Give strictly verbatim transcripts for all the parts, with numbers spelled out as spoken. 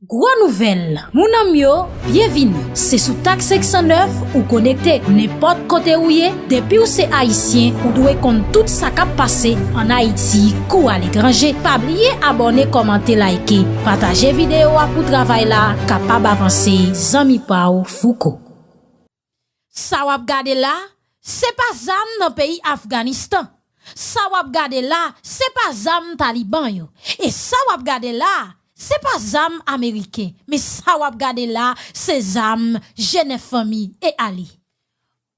Gwo nouvèl, moun an m yo, byenvini. Se sou Tak senk san nèf ou konekte. Nenpòt kote ou ye, depi w se Ayisyen, ou dwe konn tout sa k ap pase ann Ayiti kou aletranje. Pa bliye abòne, kòmante, like, pataje videyo a pou travay la kapab avanse. Zanmi pa w, Fouco. Sa w ap gade la, se pa zam nan peyi Afganistan. Sa w ap gade la, se pa zam Taliban yo. E sa w ap gade la, se pa zam ameriken. Men sa w ap gade la, se zam G nèf Fanmi e Alye.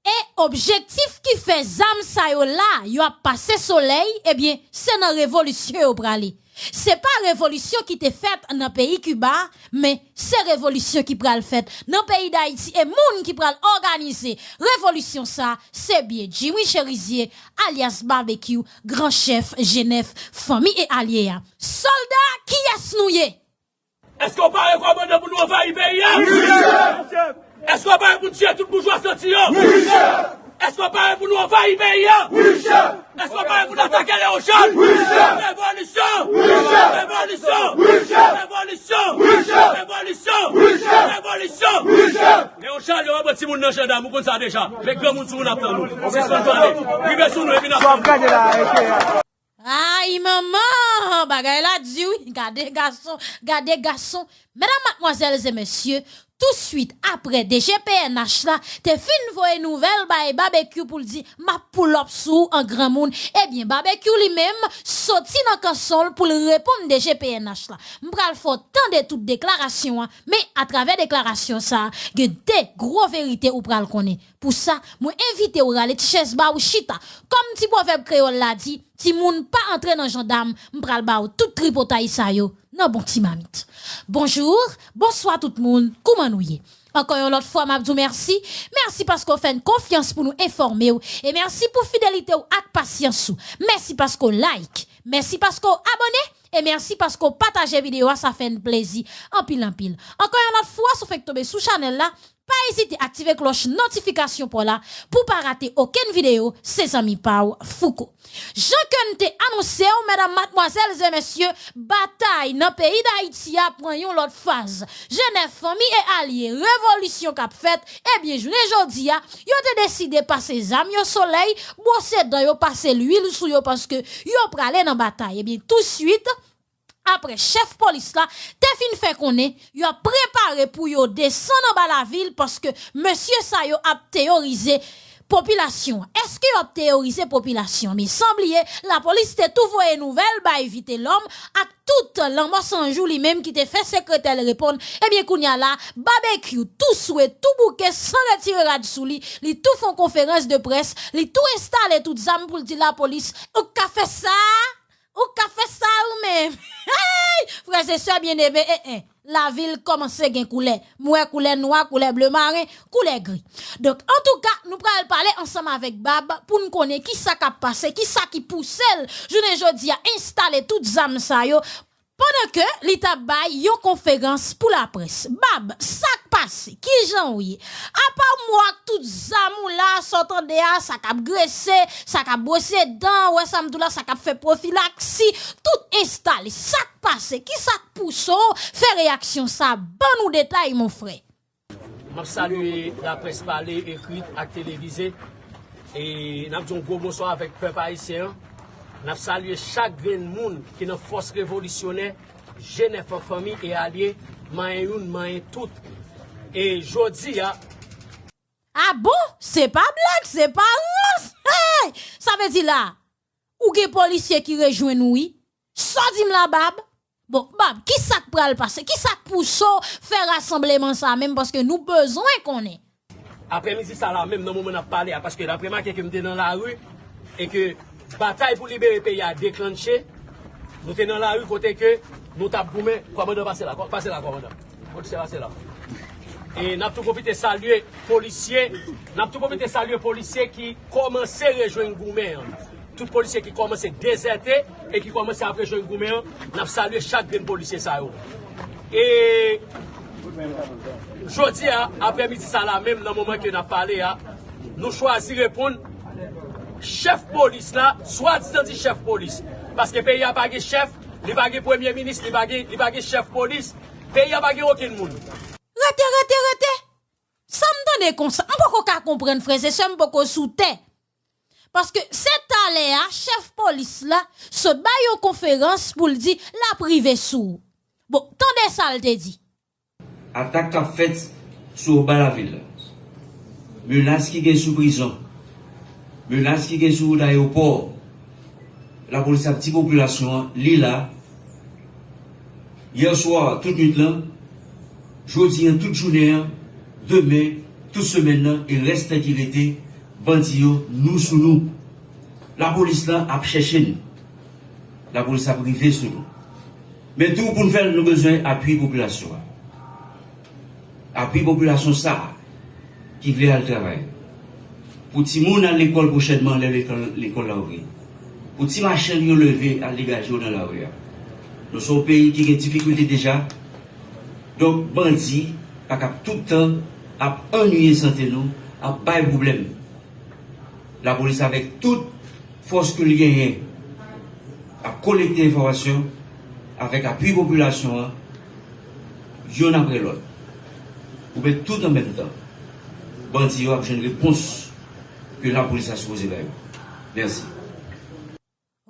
E objektif ki fè zam sa yo la, yo ap pase solèy, ebyen, se nan revolisyon yo prale. Se pa revolisyon ki te fèt nan peyi Kiba, men se revolisyon ki pral fèt nan peyi Dayiti e moun ki pral òganize revolisyon sa, se byen Jimmy Chérizier, alyas Babekyou, gran chèf G nèf Fanmi e Alye a. Sòlda, kiyès nou ye? Èske w pare, kòmandan, pou nou anvayi peyi a? Wi, chèf! Èske w pare pou n tiye tout boujwa santi yo? Wi, chèf! Èske w pare pou nou anvayi peyi a? Wi, chèf! Èske w pare pou n atake Léon Charles? Wi, chèf! Revolisyon! Wi, chèf! Revolisyon! Wi, chèf! Revolisyon! Wi, chèf! Revolisyon! Wi, chèf! Revolisyon! Wi, chèf! Léon Charles, yo pa pran timoun nan jandam, ou konn sa deja. Men granmoun sou nou n ap tann nou. Sispann pale. Rive sou nou epi n ap tann nou. Ay, manman! Bagay la di wi. Gade gason, gade gason. Medam, madmwazèl e mesye, touswit apre D G P N H la te fin voye nouvèl bay Babekyou pou l di, "M ap pull up sou ou an granmoun," ebyen, Babekyou li menm soti nan kanson l pou l reponn D G P N H la. M pral fè w tande tout deklarasyon an, men atravè deklarasyon sa a, gen de gwo verite ou pral konnen. Pou sa, mwen envite w rale ti chèz ba ou chita. Kòm ti pwovèb kreyòl la di, timoun pa antre nan jandam, m pral ba w tout tripotay sa yo nan bon ti mamit. Bonjou, bonswa tout moun, kouman nou ye? Ankò yon lòt fwa, m ap di w mèsi. Mèsi paske w fè n konfyans pou nou enfòme w. E mèsi pou fidelite w ak pasyans ou. Mèsi paske w like. Mèsi paske w abòne. E mèsi paske w pataje videyo a, sa fè n plezi anpil, anpil. Ankò yon lòt fwa, si w fenk tonbe sou chanèl la, pa ezite aktive klòch notifikasyon pa w la pou w pa rate okenn videyo, se zanmi pa w, Fouco. Jan ke n te anonse w, medam, madmwazèl e mesye, batay nan peyi Dayiti a pran yon lòt faz. G nèf Fanmi e Alye, revolisyon k ap fèt, ebyen, jounen jodi a, yo te deside pase zam yo solèy, bwose dan yo, pase lwil sou yo, paske yo prale nan batay. Ebyen, touswit, apre chèf polis la te fin fè konnen y ap prepare pou yo desann anba lavil, paske mesye sa yo ap teyorize popilasyon an. Èske y ap teyorize popilasyon an? Men san bliye, lapolis te tou voye nouvèl bay Vitelhomme ak tout Lanmò San Jou li menm ki te fè sekretè l reponn. Ebyen, kounye a la, Babekyou tou swe, tou bouke, san retire rad sou li, li tou fè yon konferans de près, li tou enstale tout zam pou l di lapolis, ou ka fè sa? Ou ka fè sa ou menm. Hey! Frè e sè byeneme, en, en. Lavil kòmanse gen koulè. M wè koulè nwa, koulè ble maren, koulè gri. Donk, antouka, nou pral pale ansanm avèk Bab pou n konnen kisa k ap pase, kisa ki pouse l, jounen jodi a, enstale tout zam sa yo, pandan ke li t ap bay yon konferans pou laprès. Bab, sa k pase? Kijan w ye? Apa m wè ak tout zam ou la, sa w tande a, sa k ap grese, sa k ap bwose dan, w wè sa m di w la, sa k ap fè pwofilaksi, tout enstale. Sa k pase? Kisa k pouse w fè reyaksyon sa? Ban nou detay, mon frè. M ap salye laprès pale, ekri ak televize. E n ap di yon gwo bonswa avèk pèp ayisyen an. N ap salye chak grenn moun ki nan fòs revolisyonè, G nèf an fanmi e alye, manyen youn, manyen tout. E jodi a, Ah bon? Se pa blag, se pa rans. Hey! Sa vle di la, ou gen polisye ki rejwenn ou, wi. Sa w di m la, Bab? Bon, Bab, kisa k pral pase? Kisa k pouse w fè rasanbleman sa menm? Paske nou bezwen konnen. Aprèmidi sa la menm, nan moman n ap pale a, paske n ap remake ke m te nan lari e ke batay pou libere peyi a deklanche, nou te nan lari kote ke nou t ap goumen. Kòmandan, pase la, kò-, pase la, kòmandan. Polisye, pase la. E n ap tou pwofite salye polisye, n ap tou pwofite salye polisye ki kòmanse rejwenn goumen an. Tout polisye ki kòmanse dezète e ki kòmanse ap rejwenn goumen an, n ap salye chak grenn polisye sa yo. E jodi a, aprèmidi sa la menm, nan moman ke n ap pale a, nou chwazi reponn chèf polis la, swadizan di chèf polis. Paske peyi a pa gen chèf, li pa gen premye minis, li pa gen, li pa gen chèf polis. Peyi a pa gen okenn moun. Rete, rete, rete. Sa m tande konsa, m poko ka konprann, frè e sè, m poko sou tè. Paske se talè a, chèf polis la sot bay yon konferans pou l di l ap rive sou ou. Bon, tande sa l te di. Atak k ap fèt sou Anba Lavil la, menas ki gen sou prizon, menas ki gen sou wout ayewopò, lapolis ap di popilasyon an li la, yèswa, tout nwit lan, jodi an, tout jounen an, demen, tout semèn nan e rès tan ki rete, bandi yo, nou sou nou. Lapolis lan ap chèche n. Lapolis ap rive sou nou. Men tou pou n fè l, nou bezwen apui popilasyon an. Apui popilasyon sa a ki vle al travay. Pou timoun al lekòl pwochènman lè lekòl la ouvri. Pou ti machann yo leve al degaje yo nan lari a. Nou se yon peyi ki gen difikilte deja. Donk bandi pa kab tout tan ap annuiye sante nou, ap bay pwoblèm. Lapolis avèk tout fòs ke l genyen ap kolekte enfòmasyon avèk apui popilasyon an, yonn apre lòt, oubyen tout an menm tan, bandi yo ap jwenn repons ke lapolis la sipoze ba yo. Mèsi.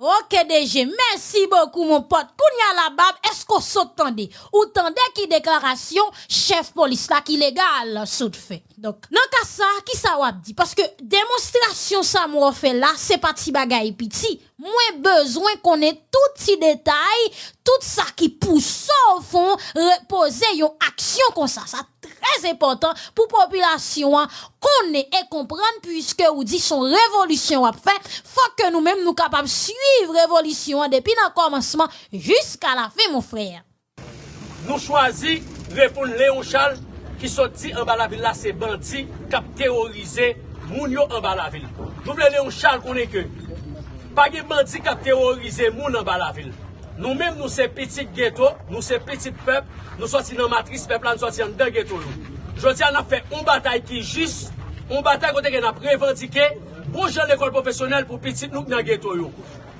Ok D G, mèsi bokou mon pòt. Kounye a la Bab, èske w sot tande? Ou tande ki deklarasyon chèf polis la ki legal sot fè? Donk, nan ka sa, kisa w ap di? Paske demonstrasyon sa m wè w fè la, se pa ti bagay piti. Mwen bezwen konnen tout ti detay, tout sa ki pouse w fè w poze yon aksyon konsa. Sa trè enpòtan pou popilasyon an konnen e konprann, piske ou di se yon revolisyon w ap fè. Fòk ke nou menm nou kapab swiv revolisyon an depi nan kòmansman jiska lafen, mon frè. Nou chwazi reponn Leon Charles ki sot di Anba Lavil la se bandi k ap teworize moun yo Anba Lavil. Nou vle Leon Charles konnen ke pa gen bandi k ap teworize moun Anba Lavil. Nou menm nou se pitit geto, nou se pitit pèp, nou sòti nan matris pèp la, nou sòti anndan geto yo. Jodi a n ap fè yon batay ki jis, yon batay kote ke n ap revandike bon jan lekòl pwofesyonèl pou pitit nou k nan geto yo.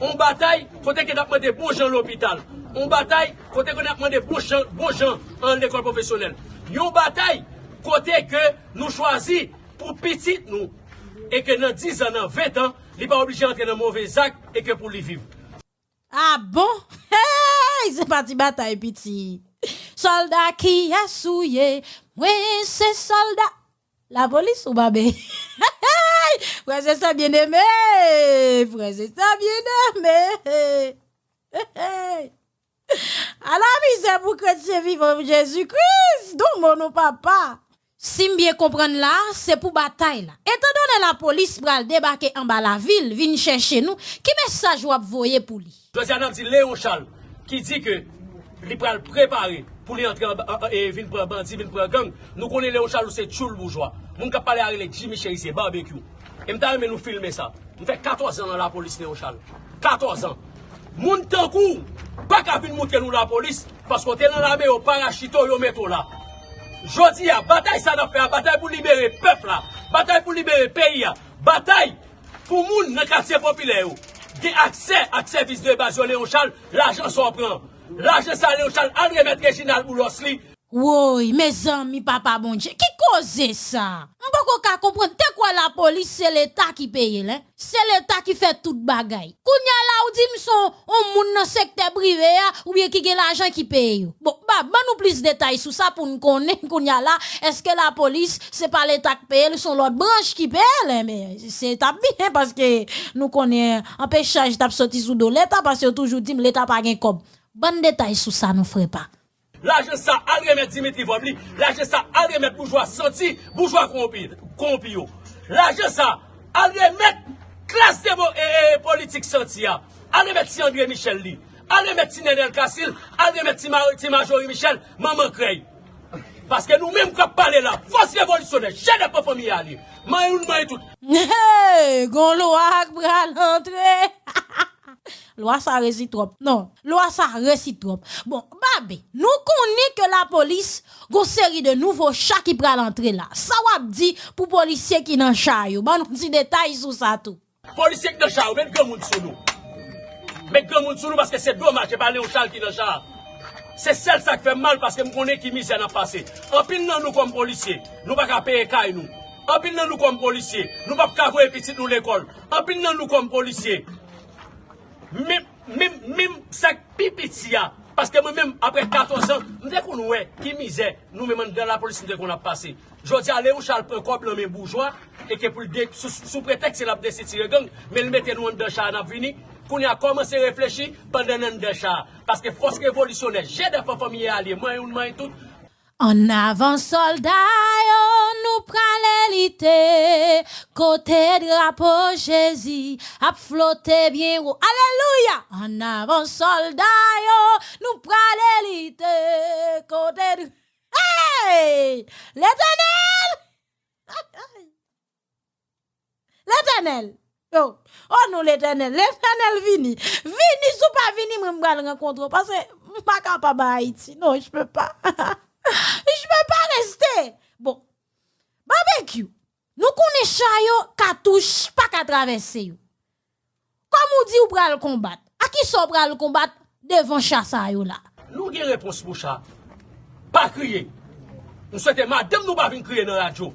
Yon batay kote ke n ap mande bon jan lopital. Yon batay kote ke n ap mande bon jan, bon jan an lekòl pwofesyonèl. Yon batay kote ke nou chwazi pou pitit nou e ke nan diz an, nan ven an, li pa oblije antre nan move zak e ke pou li viv. Ah bon? Hey! Se pa ti batay piti. Sòlda kiyès ou ye? Mwen se sòlda. Lapolis ou babe? Hey! Frè e sè byeneme! Frè e sè byeneme! Hey! Ala mizè pou kretyen vivan Jezi Kris! Donmo nou papa! Si m byen konprann la, se pou batay la. Etandone lapolis pral debake Anba Lavil, vin chèche nou, ki mesaj w ap voye pou li? Jodi a n ap di Leon Charles ki di ke li pral prepare pou li antre anba, e vin pran bandi, vin pran gang. Nou konnen Leon Charles ou se tchoul boujwa. Moun k ap pale a rele Jimmy Chérizier, Barbecue. E m ta renmen nou filme sa. M fè katòz an nan lapolis Leon Charles. Katòz an. Moun tankou w pa ka vin moutre nou lapolis, paske w te nan lame yo parachite w, yo mete w la. Jodi a, batay sa n ap fè a, batay pou libere pèp la, batay pou libere peyi a, batay pou moun nan katye popilè yo gen aksè ak sèvis de baz yo Leon Charles, lajan sa w pran. Lajan sa Leon Charles al remèt Reginald Boulos li. Woy, mezanmi, papa Bondye, ki koze sa? M poko ka konprann, te kwè lapolis se leta ki peye l, en? Se leta ki fè tout bagay. Kounye a la ou di m se yon moun nan sektè prive a oubyen ki gen lajan ki peye yo. Bon, ba, ban nou plis detay sou sa pou n konnen kounye a la, èske lapolis se pa leta k peye l, se yon lòt branch ki peye l, enben, se t ap byen paske nou konnen anpechaj t ap soti sou do leta paske yo toujou di m leta pa gen kòb. Ban n detay sou sa non frè pa. Lajan sa al remèt Dimitri Vorbe li, lajan sa al remèt boujwa santi, boujwa kowonpi, kowonpi yo. Lajan sa al remèt klas demo, e, e, politik santi a, al remèt ti André Michel li, al remèt ti Nenel Casil, al remèt ti, Ma, ti Marjorie Michel, manman krèy. Paske nou menm k ap pale la, fòs revolisyonè, chèf dèpòt fanmi a li. Manyen youn, manyen tout. Hey, gon lwa k pral antre. Lwa sa resi twòp. Non, lwa sa resi twòp. Bon, Babe, nou konnen ke lapolis gon seri de nouvo cha ki pral antre la. Sa w ap di pou polisye ki nan cha yo? Ban nou ti detay sou sa tou. Polisye k nan cha yo, met granmoun sou nou. Met granmoun sou nou paske se domaj, se pa Leon Charles ki nan cha a. Se sèl sa k fè m mal paske m konnen ki mizè n ap pase. Anpil nan nou kòm polisye, nou pa ka peye kay nou. Anpil nan nou kòm polisye, nou p ap ka voye pitit nou lekòl. Anpil nan nou kòm polisye, menm, menm, menm sa k pi piti a, paske mwen menm, apre katòz an, m te konn wè ki mizè nou menm anndan lapolis nou te konn ap pase. Jodi a, Leon Charles pran kòb nan men boujwa, e ke pou l de, sou, sou pretèks l ap desitire gang, men l mete nou anndan cha a, n ap vini. Kounye a, kòmanse reflechi pandan n anndan cha a. Paske fòs revolisyonè, G D F an fanmi e alye, manyen youn, manyen tout. Ann avan sòlda yo, nou prale lite, kote drapo Jezi ap flote byen wo. Alelouya! Ann avan sòlda yo, nou prale lite, kote dr-, Hey! Letènèl! Letènèl! Oh, oh non, Letènèl! Letènèl vini! Vini, si w pa vini, mwen m pral rankontre w, paske m pa kapab a Ayiti. Non, je peux pas. Je peux pas rester. Bon, Babekyou, nou konnen cha yo, katouch pa ka travèse yo. Kòm ou di ou pral konbat, a kisa w pral konbat devan cha sa yo la? Nou gen repons pou cha. Pa kriye. M swete madanm nou pa vin kriye nan radyo.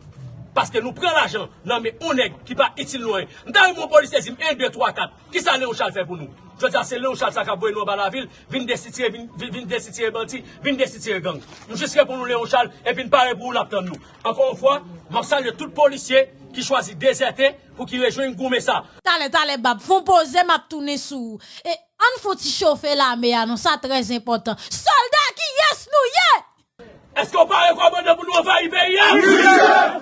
Paske nou pran lajan nan men yon nèg ki pa itil nou anyen. M ta renmen yon polisye di m en, de, twa, kat. Kisa Leon Charles fè pou nou? Jodi a, se Leon Charles sa k ap voye nou anba lavil, vin desitire, vin, vin, vin desitire bandi, vin desitire gang. M jis reponn ou Leon Charles, epi n pare pou ou, n ap tann nou. Ankò yon fwa, m ap salye tout polisye ki chwazi dezète pou ki rejwenn goumen sa. Talè, talè, Bab, fè w poze, m ap tounen sou ou. E ann fè w ti chofe lame a, non, sa trè enpòtan. Sòlda, kiyès nou ye? Èske w pare, kòmandan, pou nou anvayi peyi a? Wi,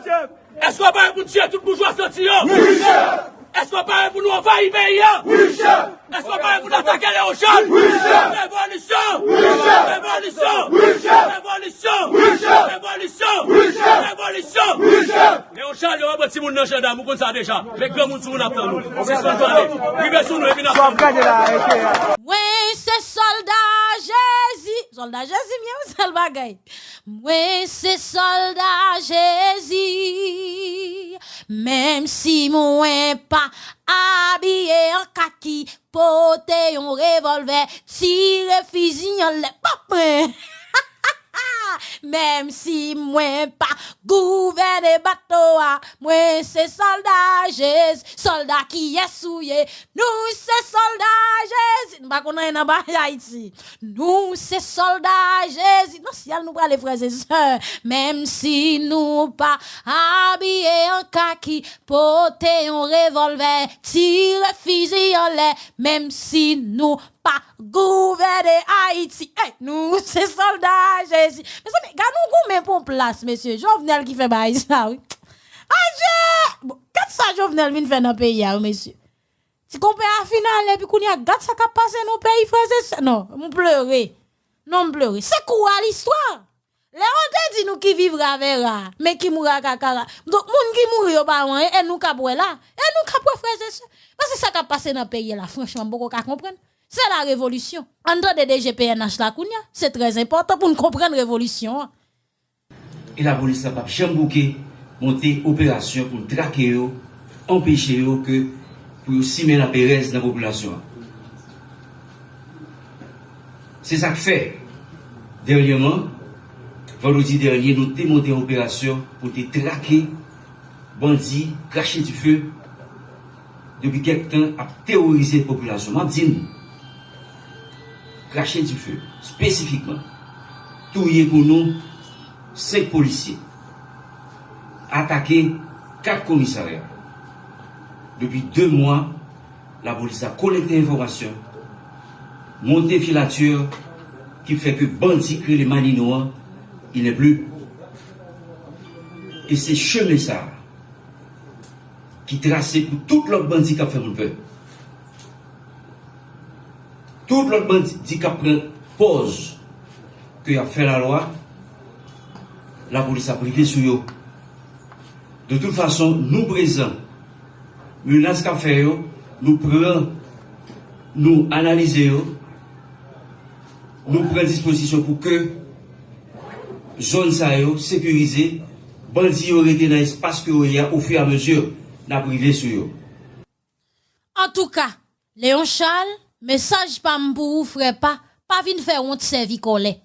chèf! Èske w pare pou n tiye tout boujwa santi yo? Wi, chèf! Èske w pare pou nou anvayi peyi a? Wi, chèf! Èske w pare pou n atake Leon Charles? Wi, chèf! Revolisyon! Wi, chèf! Revolisyon! Wi, chèf! Revolisyon! Wi, chèf! Revolisyon! Wi, chèf! Revolisyon! Wi, chèf! Leon Charles, yo pa pran timoun nan jandam, ou konn sa deja. Men granmoun sou moun ap tann ou. Sispann pale. Rive sou nou epi n ap tann ou. Mwen se sòlda Jezi. Sòlda Jezi m ye, yon sèl bagay. Mwen se sòlda Jezi. Menm si mwen pa abiye an kaki, pote yon revòlvè, tire fizi anlè pòp mwen. Menm si mwen pa gouvène bato a, mwen se sòlda Jezi. Sòlda, kiyès ou ye? Nou se sòlda Jezi. Nou pa konn anyen nan bagay Ayiti. Nou se sòlda Jezi. Nan syèl nou prale, frè e sè. Menm si nou pa abiye an kaki, pote yon revòlvè, tire fizi anlè. Menm si nou pa gouvène Ayiti. Ey, nou se sòlda Jezi. Mezanmi, gad nou goumen pou yon plas, mesye. Jovenel ki fè bagay sa, wi. Adje! Bon, gad sa Jovenel vin fè nan peyi a, wi, mesye. Ti konpè a fin ale, epi kounye a, gad sa k ap pase nan peyi, frè e sè. Non, m plere. Non, m plere. Se kou a listwa. Leon te di nou: qui vivra verra, mais qui mourra kakara. Donk, moun ki mouri yo pa wè anyen, e nou k ap wè la. E nou k ap wè, frè e sè. Paske sa k ap pase nan peyi a la, franchman, m poko ka konprann. Se la revolisyon. Ann tande D G P N H la kounye a, se trè enpòtan pou n konprann revolisyon an. E lapolis la p ap janm bouke monte operasyon pou l trake yo, anpeche yo ke pou yo simen laperèz nan popilasyon an. Se sa k fè, dènyèman, vandredi dènye, nou te monte yon operasyon pou te trake bandi krache dife depi kèk tan ap teworize popilasyon. M ap di n, krache dife, espesifikman, touye pou nou senk polisye, atake kat komisarya. Depi de mwa, lapolis la kolekte enfòmasyon, monte filati ki fè ke bandi k rele Manino an, il n'est plus. E se chemen sa a ki trase pou tout lòt bandi k ap fè moun pè. Tout lòt bandi k ap pran pòz ke y ap fè lalwa, lapolis ap rive sou yo. De tout fason, nou prezan. Menas k ap fè yo, nou pran, nou analize yo, nou pran dispozisyon pou ke zòn sa yo sekirize, bandi yo rete nan espas ke yo ye a, ofiramezi n ap rive sou yo. Antouka, Leon Charles, mesaj pa m pou ou, frè, pa, pa vin fè wont sèvi kòlè.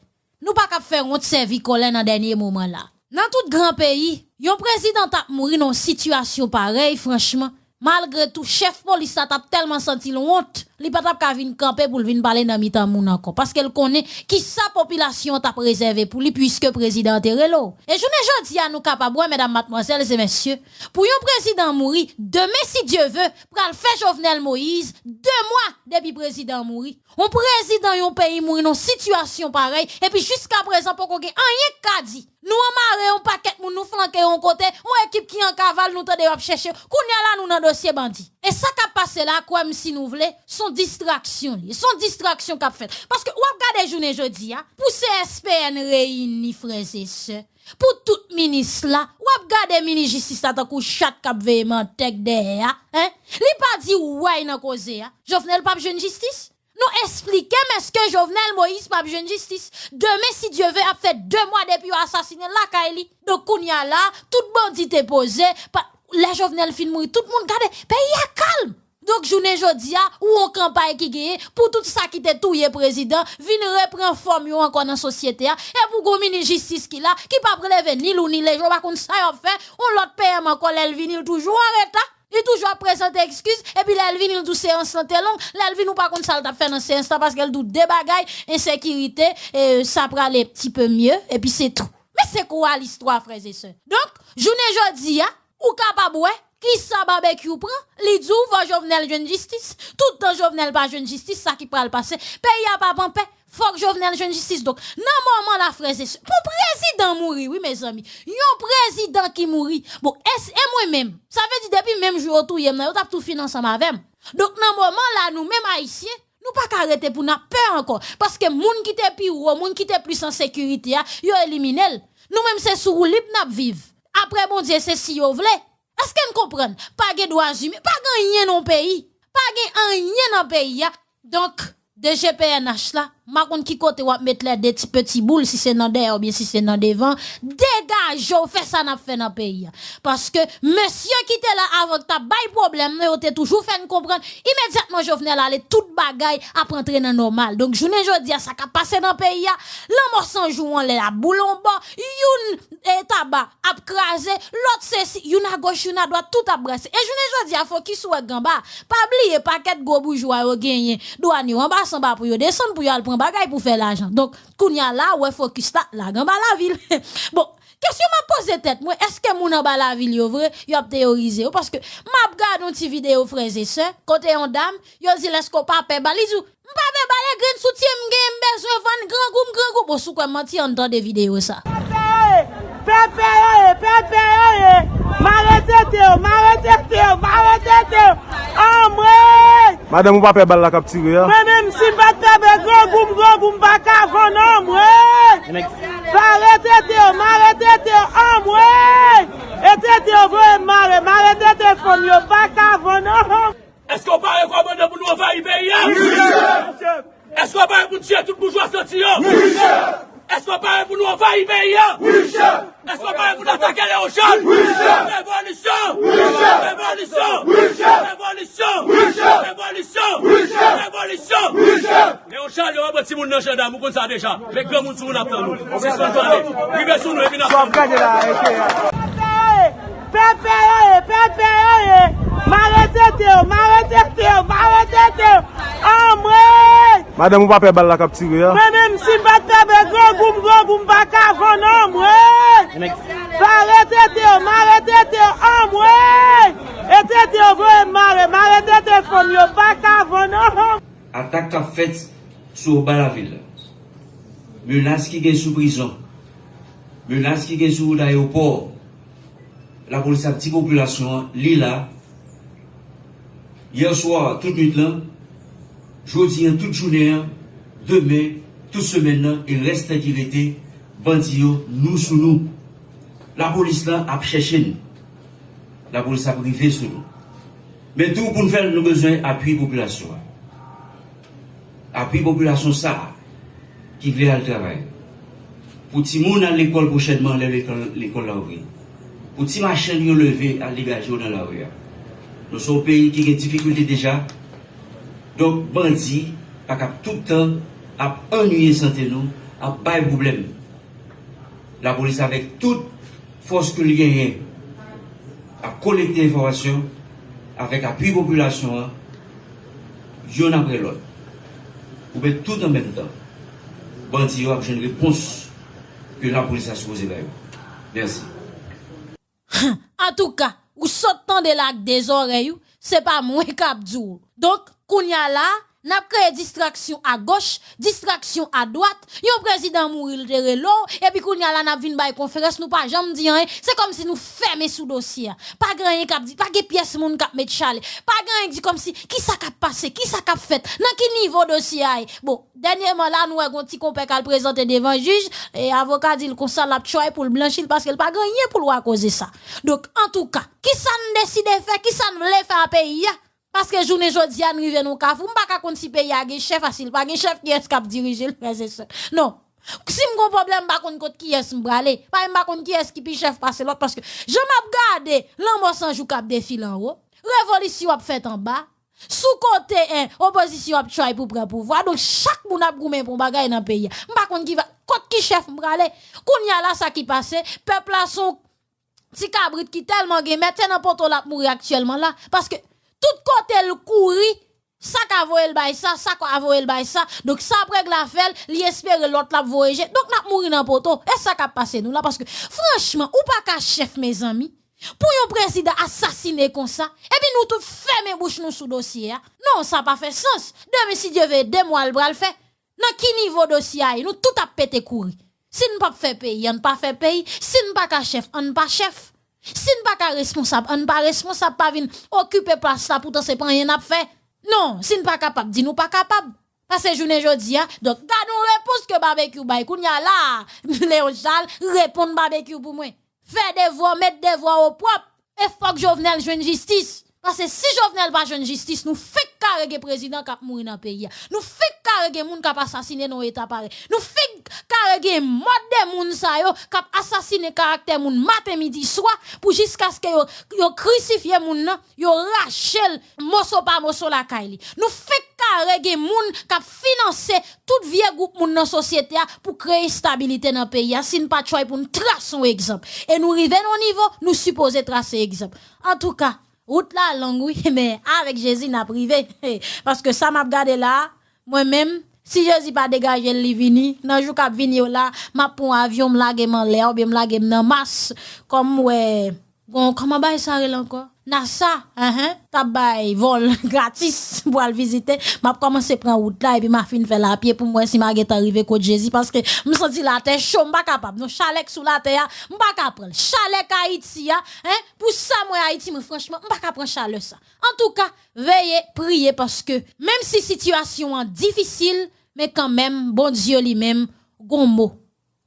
Nou pa kab fè wont sèvi kòlè nan dènye moman la. Nan tout gran peyi, yon prezidan t ap mouri nan yon sitiyasyon parèy, franchman, malgre tou, chèf polis la t ap tèlman santi l wont, li pa t ap ka vin kanpe pou l vin pale nan mitan moun ankò, paske l konnen kisa popilasyon an t ap rezève pou li, piske prezidan an te rele w. E jounen jodi a, nou kapab wè, medam, madmwazèl e mesye, pou yon prezidan mouri, demen, si Dye ve, pral fè Jovenel Moïse de mwa depi prezidan an mouri. Yon prezidan yon peyi mouri nan sitiyasyon parèy, epi jiskaprezan poko gen anyen k ka di. Nou anmare yon pakèt moun, nou flanke yon kote, yon ekip ki an kaval, nou tande yo ap chèche. Kounye a la, nou nan dosye bandi. E sa k ap pase la, kwè m si nou vle, s on distraksyon li. S on distraksyon k ap fèt. Paske w ap gade jounen jodi a, pou C S P N reyini, frè e sè, pou tout minis la, w ap gade minis jistis la tankou chat k ap veye mantèg dèyè a, en? Li pa di way nan koze a. Jovenel p ap jwenn jistis? Nou esplike m, èske Jovenel Moïse p ap jwenn jistis? Demen, si Dye ve, ap fè de mwa depi yo asasinen l lakay li. Donk, kounye a la, tout bandi te poze, pa, lè Jovenel fin mouri, tout moun gade, peyi a kalm. Donk, jounen jodi a, ou yon kanpay ki genyen pou tout sa ki te touye prezidan vin repran fòm yo ankò nan sosyete a, e pou gon minis jistis ki la, ki p ap releve ni lou ni lejè, ou pa konn sa y ap fè, yon lòt P M ankò, lè l vini, l toujou anreta. Li toujou ap prezante ekskiz, epi lè l vini, l di w seyans lan te long, lè l vini, ou pa konn sa l t ap fè nan seyans lan, paske l di w de bagay, ensekirite, e, sa prale ti pe mye, epi se tou. Men se kou a listwa, frè e sè. Donk, jounen jodi a, ou kapab wè kisa Babekyou pran, li di w fò Jovenel jwenn jistis. Tout tan Jovenel pa jwenn jistis, sa ki pral pase? Peyi a p ap anpè. Fòk Jovenel jwenn jistis. Donk, nan moman la, frè e sè, pou prezidan mouri, wi, mezanmi. Yon prezidan ki mouri. Bon, e, e mwen menm? Sa vle di, depi menm jou yo touye m nan, yo t ap tou fin ansanm avè m. Donk, nan moman la, nou menm Ayisyen, nou pa ka rete pou n ap pè ankò. Paske moun ki te pi wo, moun ki te plis an sekirite a, yo elimine l. Nou menm, se sou woulib n ap viv. Apre Bondye, se si yo vle. Èske n konprann? Pa gen dwa imen, pa gen anyen nan yon peyi. Pa gen anyen nan peyi a. Donk, D G P N H la, m pa konn ki kote w ap met lè de ti peti boul, si se nan dèyè oubyen si se nan devan, degaje w, fè sa n ap fè nan peyi a. Paske mesye ki te la avan k t ap bay pwoblèm nan, yo te toujou fè n konprann, imedyatman Jovenel ale, tout bagay ap antre nan nòmal. Donk, jounen jodi a, sa k ap pase nan peyi a, lanmò san jou anlè a, boule yon bò, youn e, taba ap kraze, lòt se si, youn agoch, youn adwat, tout ap brase. E jounen jodi a, fokis ou wè ganba. Pa bliye, pakèt gwo boujwa yo genyen dwàn yo anba sanba pou yo desann, pou yo al pran bagay pou fè lajan. Donk, kounye a la, ou wè fokis la, la ganba lavil. Bon, kesyon m ap poze tèt mwen, èske moun anba lavil yo vre, y ap teyorize yo? Paske m ap gade yon ti videyo, frè e sè, kote yon dam, yo di l, èske w pa pè bal? Li di w, m pa pè bal, e grenn soutyen m genyen, m bezwen vann, grangou m, grangou. Bon, si w kwè m manti, ann tande videyo sa. Pèpè yo ye, pèpè yo ye, pèpè yo ye. Mare tete yo, mare tete yo, mare tete yo. Anmwey! Madanm, ou pa pè bal la k ap tire a? Mwen menm, si m pa t pè bal, grangou m, grangou m, pa ka vann, anmwey! Mare tete yo, mare tete yo, anmwey! E tete yo voye m mare, mare tete fanm yo, pa ka vann, anmwey! Èske w pare, kòmandan, pou nou anvayi peyi a? Wi, chèf! Èske w pare pou n tiye tout boujwa santi yo? Wi, chèf! Èske w pare pou nou anvayi peyi a? Wi, chèf! Èske w pare pou n atake Leon Charles? Wi, chèf! Revolisyon! Wi, chèf! Revolisyon! Wi, chèf! Revolisyon! Wi, chèf! Revolisyon! Wi, chèf! Revolisyon! Wi, chèf! Leon Charles, yo ap pran timoun nan jandam, ou konn sa deja. Men granmoun sou nou n ap tann nou. Sispann pale. Rive sou nou epi n ap tann nou. Sa w ap gade la, rete a. Pèpè yo ye, pèpè yo ye. Mare tete yo, mare tete yo, mare tete yo. Anmwey! Madanm, ou pa pè bal la k ap tire a? Mwen menm, si m pa t pè bal, grangou m, grangou m, pa ka vann, anmwey! Mare tete yo, mare tete yo, anmwey! E tete yo voye m mare, mare tete fanm yo, pa ka vann, anmwey! Atak k ap fèt sou anba lavil la. Menas ki gen sou prizon. Menas ki gen sou wout ayewopò. Lapolis ap di popilasyon an, li la. Yè swa, tout nwit lan. Jodi an, tout jounen an. Demen, tout semèn nan. E rès tan ki rete, bandi yo, nou sou nou. Lapolis lan ap chèche n. Lapolis ap rive sou nou. Men tou, pou n fè l, nou bezwen apui popilasyon an. Apui popilasyon sa a ki vle al travay. Pou timoun al lekòl pwochènman lè lekòl, lekòl la ouvri. Pou ti machann yo leve al degaje yo nan lari a. Nou se yon peyi ki gen difikilte deja. Donk, bandi pa kab tout tan ap annuiye sante nou, ap bay pwoblèm. Lapolis avèk tout fòs ke l genyen ap kolekte enfòmasyon avèk apui popilasyon an, youn apre lòt. Oubyen tout an menm tan, bandi yo ap jwenn repons ke lapolis la sipoze ba yo. Mèsi. Antouka, ou sot tande la ak de zòrèy ou, se pa mwen k ap di w. Donk, kounya la, n ap kreye distraksyon agoch, distraksyon adwat, yon prezidan mouri l te rele w, epi kounya la n ap vin bay konferans, nou pa janm di anyen, se kòmsi nou fèmen sou dosye a. Pa gen anyen k ap di, pa gen pyès moun k ap met chale, pa gen anyen k di kòmsi, kisa k ap pase, kisa k ap fèt, nan ki nivo dosye a ye. Bon, dènyèman la, nou wè gon ti konpè k al prezante devan jij, e avoka di l konsa l ap try pou l blanchi l paske l pa gen anyen pou l wè akoz de sa. Donk, antouka, kisa n deside fè, kisa n vle fè a peyi a? Paske jounen jodi a, n rive nan yon kafou, m pa ka konn si peyi a gen chèf, a si l pa gen chèf, kiyès k ap dirije l, frè e sè? Non. Si m gon pwoblèm, m pa konn kot kiyès m prale. Paske m pa konn kiyès ki pi chèf pase lòt, paske jan m ap gade lanmò san jou k ap defile anwo, revolisyon ap fèt anba, sou kote en, opozisyon ap try pou pran pouvwa. Donk, chak moun ap goumen pou yon bagay nan peyi a. M pa konn ki va, kot ki chèf m prale. Kounya la, sa ki pase, pèp la se yon ti kabrit ki tèlman gen mèt, se nan poto l ap mouri aktyèlman la. Paske tout kote l kouri, sa ka voye l bay sa, sa ka voye l bay sa. Donk, sa ap regle afè l, li espere lòt l ap voye je. Donk, n ap mouri nan poto. E sa k ap pase nou la, paske, franchman, ou pa ka chèf, mezanmi. Pou yon prezidan asasine konsa, epi nou tout fèmen bouch nou sou dosye a. Non, sa pa fè sans. Demen, si Dye vle, de mwa l pral fè. Nan ki nivo dosye a ye? Nou tout ap pete kouri. Si n p ap fè peyi, ann pa fè peyi. Si n pa ka chèf, ann pa chèf. Si n pa ka responsab, ann pa responsab, pa vin okipe plas la, poutan se pa anyen n ap fè. Non, si n pa kapab, di nou pa kapab. Pase jounen jodi a, donk, gade yon repons ke Babekyou bay. Kounya la, Leon Charles, reponn Babekyou pou mwen. Fè devwa w, met devwa w opwòp. E fòk Jovenel jwenn jistis. Pase si Jovenel pa jwenn jistis, nou fenk kare gen prezidan k ap mouri nan peyi a. Nou fenk kare gen moun k ap asasine nan yon eta parèy. Nou fenk kare gen mòd de moun sa yo k ap asasine karaktè moun maten, midi, swa, pou jiskaske yo, yo krisifye moun nan, yo rache l moso pa moso lakay li. Nou fenk kare gen moun k ap finanse tout vye gwoup moun nan sosyete a pou kreye enstabilite nan peyi a si n pa try pou n trase yon egzanp. E nou rive nan yon nivo, nou sipoze trase egzanp. Antouka, wout la long wi, men avèk Jezi n ap rive. Paske sa m ap gade la a, mwen menm, si Jezi pa degaje l li vini, nan jou k ap vini yo la, m ap pran yon avyon, m lage m anlè a, oubyen m lage m nan Mas, kòm m wè Gon, kòman bagay sa rele ankò? NASA, enhen, t ap bay vòl gratis pou al vizite. M ap kòmanse pran wout la epi m a fin fè l apye pou m wè si m a gentan rive kot Jezi, paske m santi latè cho, m pa kapab. Non, chalè k sou latè a, m pa ka pran l. Chalè k Ayiti a, en, pou sa m wè Ayiti, mwen franchman, m pa ka pran chalè sa. Antouka, veye, priye, paske menm si sitiyasyon an difisil, men kanmenm, Bondye li menm, gon mo.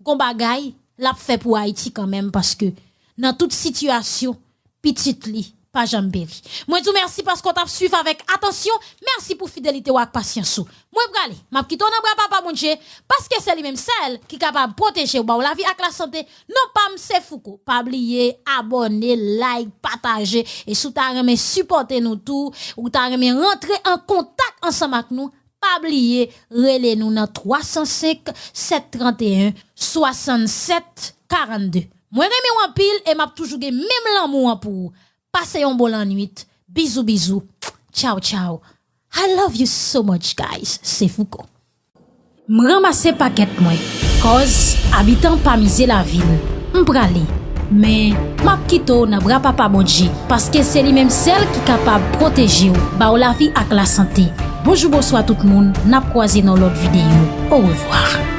Gon bagay l ap fè pou Ayiti kanmenm, paske nan tout sitiyasyon, pitit li pa janm peri. Mwen di w mèsi paske w t ap swiv avèk atansyon. Mèsi pou fidelite w ak pasyans ou. Mwen prale, m ap kite w nan bra Papa Bondye, paske se li menm sèl ki kapab pwoteje w, ba w lavi ak lasante. Non pa m se Fouco. Pa bliye abòne, like, pataje. E si w ta renmen sipòte nou tou, ou ta renmen rantre an kontak ansanm ak nou, pa bliye rele nou nan twa san senk, sèt trant e en, swasannsèt karannde. Mwen renmen w anpil e m ap toujou gen menm lanmou an pou ou. Pase yon bon lannwit. Bizou, bizou. Tchaw, tchaw. I love you so much, guys. Se Fouco. M ranmase pakèt mwen. Kòz abitan pa mize lavi l. M prale. Men, m ap kite w nan bra Papa Bondye, paske se li menm sèl ki kapab pwoteje w, ba w lavi ak lasante. Bonjou, bonswa tout moun, n ap kwaze nan lòt videyo. Orevwa.